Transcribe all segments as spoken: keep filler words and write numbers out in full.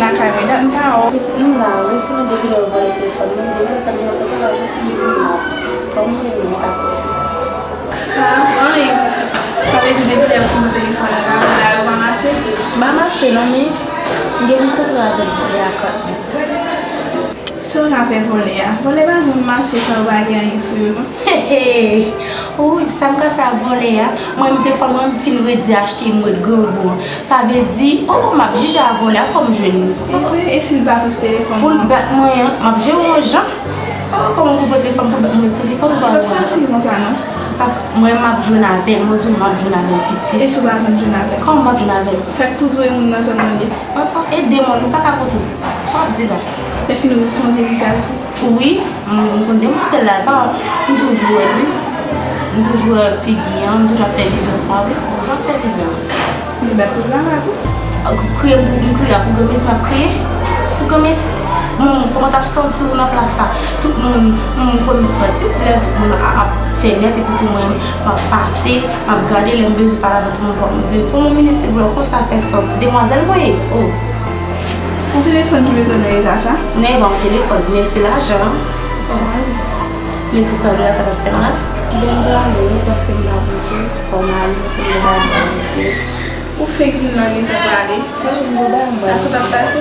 Lakay mwen, dat m pa wè w. Pitit, m la wi, pou mwen depi lè w vòlè telefòn mwen, depi lè sa m te wè w pa la, mwen fini vin la, pitit. Kòman w ye menm, sa fè? Ah, anyen, pitit. Sa vle di depi lè w fin pran telefòn ou, pa vin la, ou pa mache? M pa mache non, men m gen yon kontra avèk vòlè a kat mwen. Sa w la fè vòlè a? Vòlè pa janm mache san w pa gen anyen sou yo non. Hey, hey. Wi, sa m ka fè ak vòlè a? Mwen, m te fè mwen, m fin redi achte m ret grangou an. Sa vle di, oh, m ap jije a vòlè a, fò m jwenn li. E vre, e si l pa touche telefòn nan? Pou l bat mwen an, m ap jere yon jan. Oh, kòman pou pran telefòn pou bat mwen sou li? Kote w pa wè konsa? Fasil konsa non. Pa f-, mwen, m ap jwenn avè l, mwen di w, m ap jwenn avè l pitit. E si w pa janm jwenn avè l? Kòman m p ap jwenn avè l? Sa k pou zoure moun nan zòn nan li? Oh, oh, e demon, li pa ka konte. Sa w ap di la? Lè fini ou sonje vizaj li? Wi, m, m konn demwazèl la, l pa, m toujou wè l wi. M toujou wè figi an, m toujou ap fè vizyon sa wi. M toujou ap fè vizyon an. Li bat kout la la tou? Ak kriye m pou, m kriye ak ou granmesi m ap kriye? Pou granmesi? Moun, kòman t ap santi w nan plas la? Tout moun, m konn pran ti lè tout moun a, ap fè nèt epi tou mwen, m ap pase, m ap gade, lè m bezwen pale avè tout moun, m di, kòman w vini silvouplè, kòman sa fè sans? Demwazèl mwen ye? Oh. Yon telefòn ki bezwen nan eta sa? Non, e pa yon telefòn, men se lajan an. Bon, anyen. Men ti sa dola sa t ap fè m la. Bon, m prale wi, paske m pa konte. Fò m ale, paske m gen bagay pou m fè. Ou fenk vin la gentan prale. Wi, m gen bagay m prale. Sa t ap pase?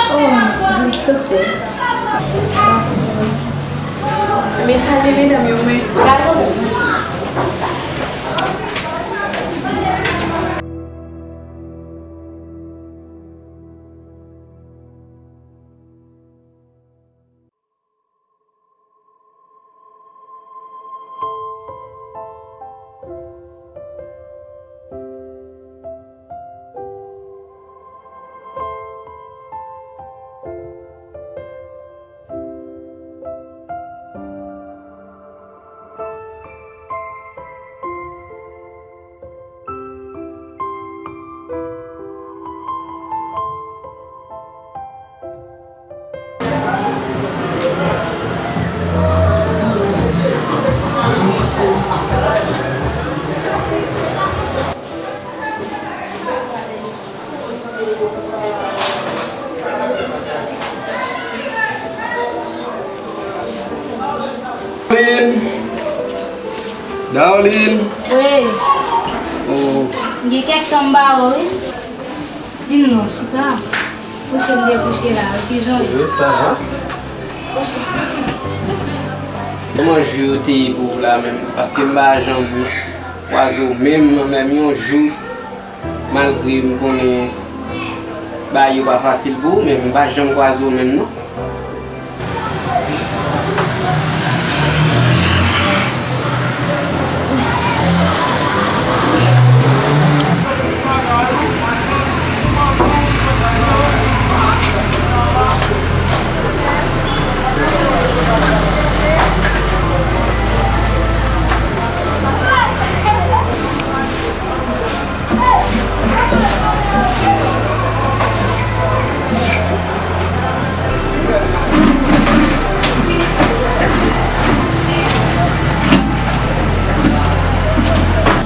Oh, m di doktè. Men salye medam yo, men. Gade w, mèsi. Darline. Darline. Wi. Oh. M gen kèk tan m ba w, wi. Di m non, chita. Kouche m te kouche la, wi, pijon. Wi, sa va. Kouche. Kòman jou yo te ye pou ou la menm? Paske m pa janm kwaze w menm, menm yon jou. Malgre m konnen bagay yo pa fasil pou ou, men m pa janm kwaze w menm non.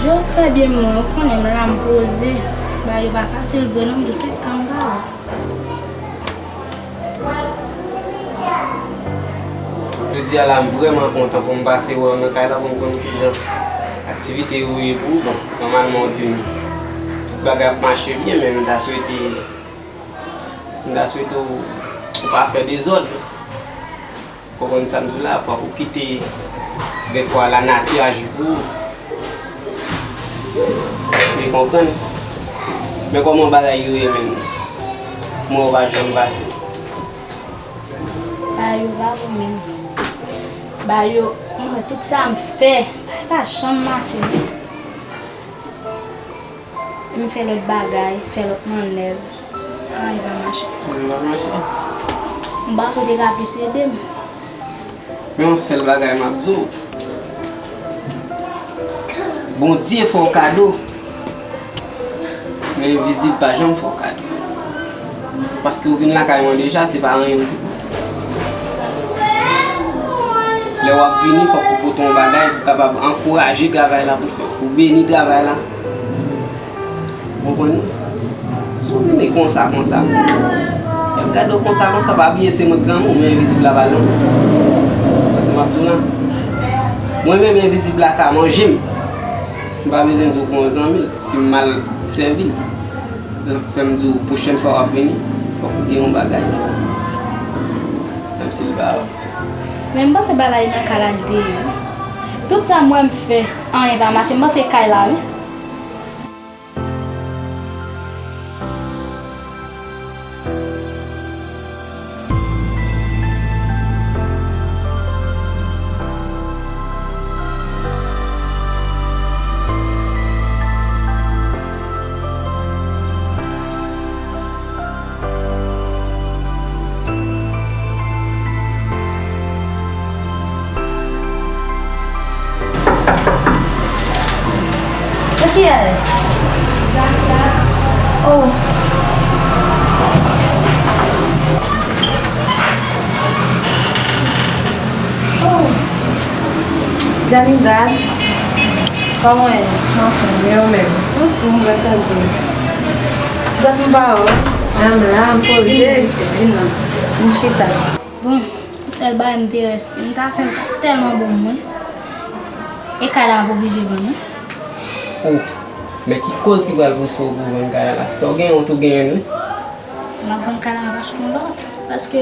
Yo trè byen, mwen, ou konnen m la, m poze. Bagay yo pa fasil vre non, m gen kèk tan m pa wè. Jodi a la, m vrèman kontan pou m pase wè w nan kay la pou m konn kijan aktivite yo ye pou ou. Bon, nòmalman, ou di m tout bagay ap mache byen, men m ta swete, m ta swete w, ou pa fè dezòd. Ou konprann sa m di w la, fòk ou kite dèfwa lanati aji pou ou. Ou konprann? Men kòman bagay yo ye menm? Mwen ou pa janm pase. Bagay yo pa bon menm. Bagay yo, mwen tout sa m fè, bagay pa janm mache menm. M fè lòt bagay, fè lòt mannèv. Anyen pa mache. Anyen pa mache. M panse w te ka plis ede m. Men yon sèl bagay m ap di w. Bondye fè w kado. Men envizib pa janm fè w kado. Paske ou vin lakay mwen deja, se pa anyen ou te pote. Lè w ap vini, fòk ou pote yon bagay pou kapab ankouraje travay la pou l fèt, pou beni travay la. Ou konprann? Si w vini konsa, konsa, Gade w konsa, konsa, pa bliye se mwen k zanmi w, men envizib la pa zanmi w. Wè sa m ap di w la? Mwen menm, envizib la ka manje m. M pa bezwen di w pou yon zanmi l, si m mal sèvi l. Donk, fè m di w, pwochèn fwa w ap vini, fòk ou gen yon bagay. Menm si l pa Men m panse bagay nan kay la l te ye wi. Tout sa m wè m fè, anyen pa mache. M panse kay la wi. Se kiyès? Oh. Oh. Janine, gad. Kòman w ye? Anfòm, e ou menm? Anfòm, grasa Dye. Gad m pa wè w. A, m la, m poze. Vin, vin la. Vin chita. Bon, sèl bagay m te resi, m ta fè l t ap tèlman bon pou mwen. E kay la m ap oblije vann wi. Oh, men ki koz ki pral pouse w pou w vann kay la? Sa w genyen, w tou genyen l wi. M ap vann kay la, m pa achte yon lòt. Paske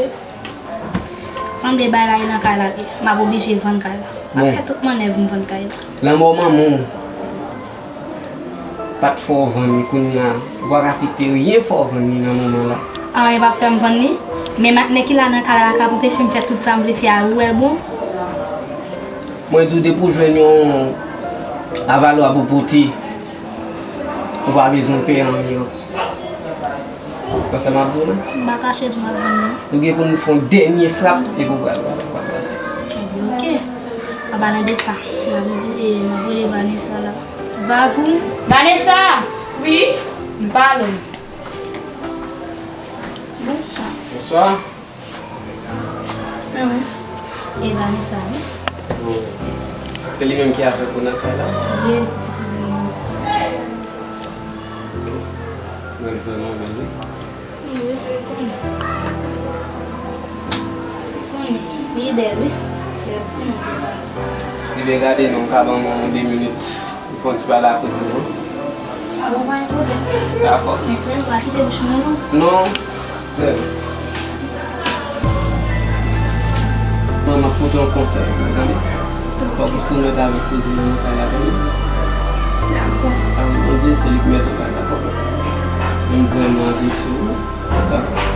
sanble bagay la e nan kay la li ye. M ap oblije vann kay la. M ap fè tout mannèv m vann kay la. Lanmò manman w pa t fè w vann li, kounye a ou pa ka kite ryen fè w vann li nan moman la. Anyen p ap fè m vann li. Men matnè ki la nan kay la ka anpeche m fè tout sa m vle fè a, ou wè l bon? Mwen di w depi w jwenn yon avalwa pou pote, ou pa bezwen pè anyen. Konsa m ap di w la. M pa kache di w m ap vann non. Nou gen pou n fè yon dènye frap epi w pral wè sa k pral pase. Ok. An palan de sa, m ap, e, m ap rele Vanessa la. Vavou. Vanessa! Wi? M pale w. Bonswa. Bonswa. Ah wi. E Vanessa wi. Oh. Se li menm ki avèk ou nan kay la? Wi, ti kouzin mwen. Ok. Mwen vrèman bèl wi. Wi, ou konnen. Ou konnen, li bèl wi. Li ti moun. Li byen gade non, ou ka ban mwen de minit. Fè yon ti pale ak kouzin ou. Bon, pa gen pwoblèm. Dakò. Men sè, ou pa kite bouch mwen non. Non. Mwen, m ap pote yon konsèy, tande. Fòk ou soumèt avèk kouzin ou nan kay la, tande. Dakò. Avèk Bondye, se li ki mèt ou la, dakò. Men m vrèman apresye w. Dakò.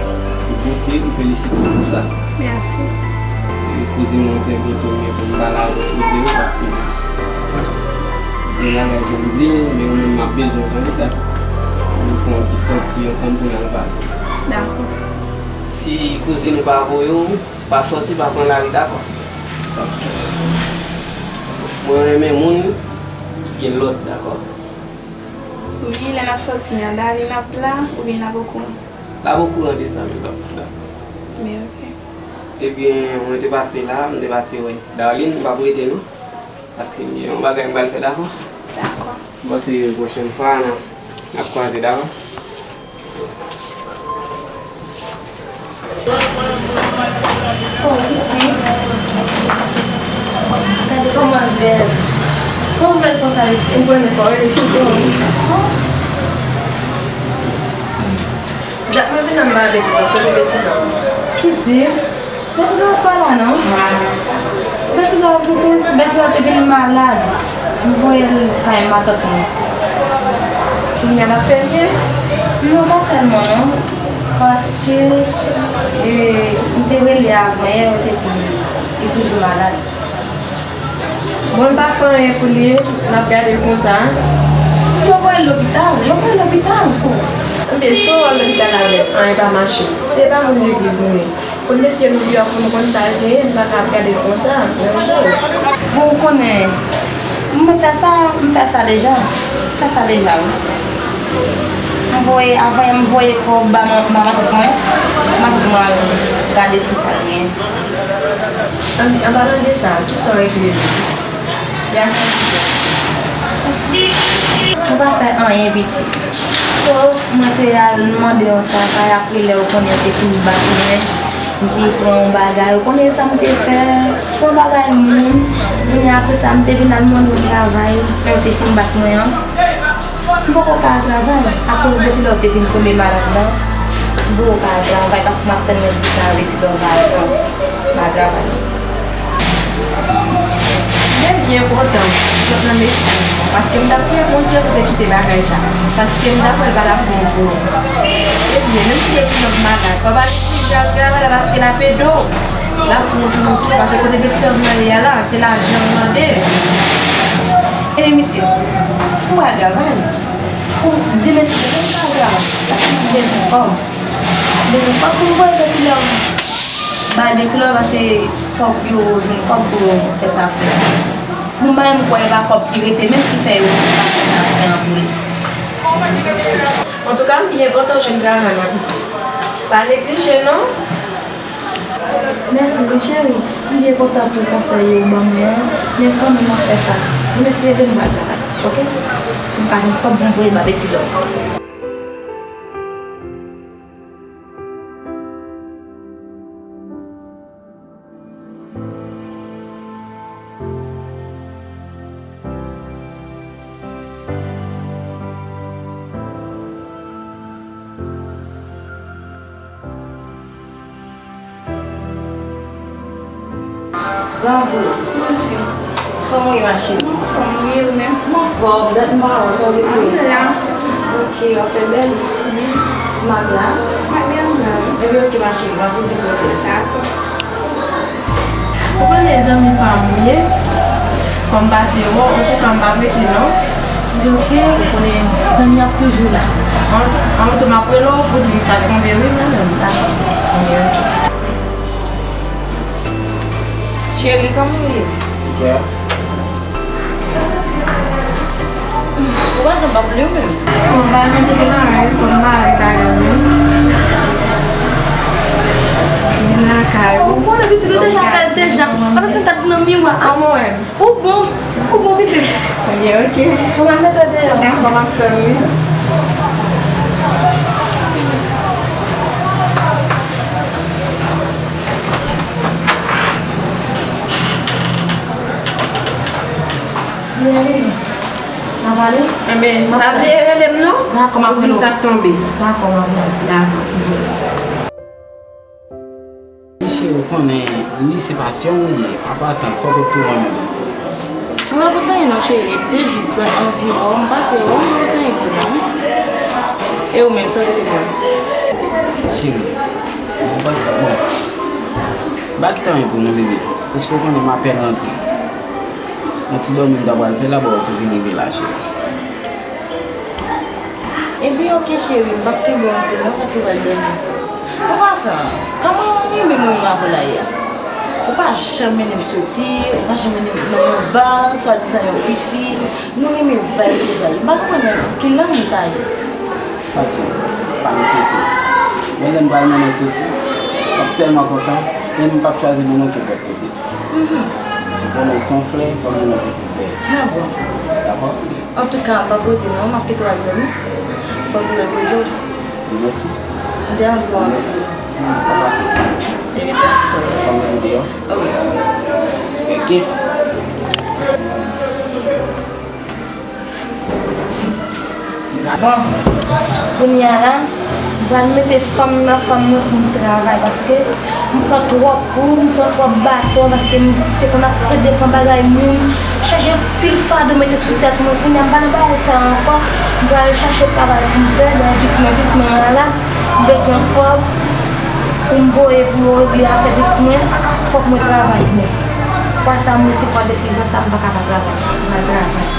Ou pote, m felisite w pou sa. Mèsi. E kouzin mwen trè byento m gen pou m pale avè w tou de, paske gen bagay pou m di l, men ou menm m ap bezwen w tande, dakò? Nou fè yon ti sòti ansanm pou n al pale. Dakò. Si kouzin ou pa voye w, pa sòti, pa pran lari, dakò? Ok. Mwen renmen moun ki gen lòd, dakò? Wi, lè n ap sòti a, Darline ap la oubyen l ap okouran? L ap okouran de sa, men l ap la. Men ok. Ebyen, mwen te pase la, m te pase wè Darline, m p ap rete non. Paske m gen yon bagay m pral fè, dakò? Dakò. Bon, se pwochèn fwa, n ap, n ap kwaze, dakò? Oh, pitit. Gade kòman l bèl. Kòman l bèl konsa, pitit? M konnen pa w rele sou kò w. Oh. Dat mwen vin la, m pa wè pitit la. Kote pitit la? Pitit la pa la, non. Pitit la, pitit, pitit la te vin malad. M voye l kay matant mwen. Kounye a l ap fè byen? Non, pa tèlman, non. Paske, e, m te rele avan yè, yo te di m li toujou malad. Bon, l pa fè anyen pou li, n ap gade l konsa. Yo voye l lopital, yo voye l lopital. Ebyen, si w al lopital avè l, anyen pa mache. Se pa moun legliz nou ye. Pou n met pye nou deyò pou nou konn sa l genyen, n pa ka ap gade l konsa, nan je w. Bon, ou konnen, m fè sa, m fè sa deja. M fè sa deja, wi. M voye, avan yè m voye kòb ba ma-, ba matant mwen. Matant mwen al gade kisa l genyen. An, an palan de sa, kisa w regle? Li ap fè kisa? Mwen pa fè anyen, pitit. So, mwen te al mande yon travay, apre lè ou konnen yo te fin bat mwen, m te pran yon bagay, ou konnen sa m te fè, pran bagay moun, kounye a apre sa m te vin al mande yon travay, lè yo te fin bat mwen an. M poko ka al travay, akoz Betilove te vin tonbe malad la, m poko ka al travay paske m ap tann rezilta Betilove avan m al travay. Mwen byen kontan sot nan medsin, paske m t ap priye Bondye pou te kite bagay sa, paske m t ap wè l pa t ap bon pou mwen. Ebyen, menm si Betilove malad, pa ba l egzije al travay la paske l ap ede w. L ap pou ou tou, paske kote Betilove nan ye a la, se lajan l mande. Ebyen, pitit, ou al travay. Ou demen si demen ou pa al travay, paske m bezwen kòb. M bezwen kòb pou m voye Betilove. Bay Betilove ase fòk yo jwenn kòb pou yo fè sa fè. Nou pa menm kwè e pa kòb ki rete, menm ki fè yo pa fè sa fè an pou li. Antouka, m byen kontan w jwenn travay la, pitit. Pa neglije, non. Mèsi wi, cheri. M byen kontan pou konsèy ou ban mwen an, men kanmenm m ap fè sa. Demen si Dye vle m pral travay, oke? Pou m ka jwenn kòb pou m voye ba Betilove. Bravo. Mèsi. Kòman w ye, ma chérie? Anfòm, wi, ou menm? M anfòm, dat m pa wè w, sa w rete? M la. Ok, w ap fè bèl. Mèsi. Mag la? Mag la, m la. Ebyen, ok, ma chérie, m ap vin kote w. Dakò. Ou konnen zanmi pa m ou ye. Fò m pase wè w, antouka m p ap rete non. Ebyen, ok, ou konnen zanmi ap toujou la. An, an, tou m ap rele w pou di m sa k tonbe wi, mwen menm. Dakò. Ebyen, ok. Cheri, kòman w ye? Ti kè. Ou pa janm ap li w menm. Bon, bagay mwen te gen mare, fò m mare bagay mwen. Vin lakay ou. Ou konnen pitit ou deja fè l deja. Sa paske m t ap nan miwa a. Kòman w wè m? Ou bon, ou bon pitit. Ebyen, ok. Bon, m al mete w deyò. Dakò, m ap tann ou wi. N a pale? Enben, pa bliye rele m non. Dakò, m ap rele w. Pou di m sa k tonbe. Dakò, m ap rele w. Dakò. Cheri, ou konnen li se pasyon m li ye. Apa sa, sa w pot pou mwen menm? Mwen pa pot anyen non, cheri. M te jis pran anvi wè w, m pase wè w, m pa pot anyen pou non. E ou menm, sa w te te pran? Cheri, mwen panse, bon, m pa kite anyen pou non, bebe. Paske ou konnen m apèn rantre. Yon ti dòmi m ta pral fè la, bon, ou tou vin rive la, cheri. Ebyen, ok, cheri, m p ap kenbe w anpil non, paske w pral dòmi. An pasan, kòman w renmen mwen menm avè w la ye a? Ou pa janm mennen m soti, ou pa janm mennen m nan yon ba, swadizan yon pisin. Nou renmen vibe, nou vibe. M pa konprann ki lanmou sa ye. Fatima, pa enkyete w. Men lè m pral mennen w soti, w ap tèlman kontan, menm m p ap chwazi nou non ki pòt kote tou. Mhm. Si w konnen w se yon flè, fò m mennen w kote bèl. Ah bon. Dakò? Antouka, m p ap rete non, m ap kite w al dòmi. Fò w repoze w. Mèsi. M te anvi w anpil. Mwen pase. Ebyen, dakò. Fò m vin deyò. Ok. Ok. Bon, kounye a la, m pral mete fanm nan fanm mwen pou m travay, paske m pran twòp kou, m pran twòp baton, paske m te konn ap pede pran bagay moun, chaje anpil fado mete sou tèt mwen. Kounye a m pa nan bagay sa ankò, m pral chache travay pou m fè, men vitman, vitman an la, m bezwen kòb pou m voye pou yo regle afè bif mwen, fòk mwen travay, men fwa sa m resi pran desizyon sa, m pa ka pa travay, m pral travay.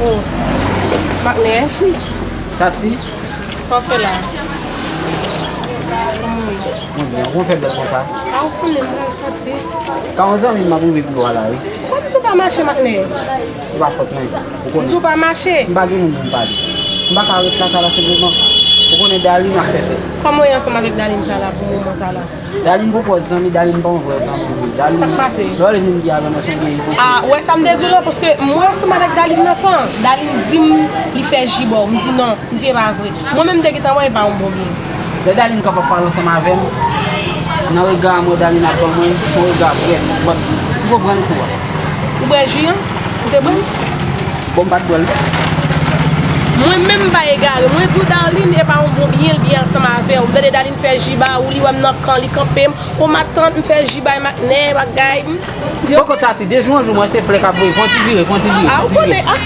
Oh, Maklè. Tati. Sa w fè la? Kòman w ye? Mwen byen, ou konn fè bèl konsa. A ou konnen m pral soti. Ka yon zanmi m ap rive pi lwa la, wi. Kòm tou pa mache matnè. Se pa fòt mwen. Ou M konnen. tou pa mache. M pa gen moun pou m pale. M pa ka ret lakay la senpleman. Ou konnen Darline ap fè fès. Kòman w ye ansanm avèk Darline sa la pou moman sa la? Darline pou pòz zanmi, Darline pa yon vrè zanmi. Darline, Sa k pase? Lè w vin di avè mwen se yon vye ipokriti. A, ou wè sa m te di w la, paske mwen ansanm avèk Darline nan kan. Darline di m li fè ji ba w. M di non. M di e pa vre. Mwen menm m te gentan wè e pa yon bon byen. Lè Darline kapab pale ansanm avè m, nan rega mwen Darline ap ban mwen, se yon rega vrè. But, m konprann kou a. Ou bwè ji an? Ou te bwè l? Bon, m pa t bwè l. Mwen menm m pa egare. Mwen di w Darline e pa yon bon byen l byen ansanm avè w. M tande Darline fè ji ba ou, li wè m nan kan, li kanpe m. O matant, m fè ji bay matnè, bagay. M di Poko Tati, de jou an jou, mwen se flè k ap voye. Fon ti vire, fon ti vire. A, ou konnen, a,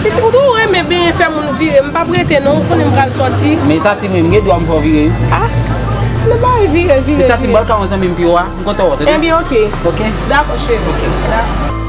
pitit ou tou renmen byen fè moun vire. M p ap rete non, ou konnen m pral soti. Men Tati, men m gen dwa m fè w vire, wi. A, nou bay vire, vire, Tati, vire. Bòl ka yon zanmi m pi wa, m kontan wè w, tande? Ebyen, oke. Oke? Dakò, cheri. Dakò.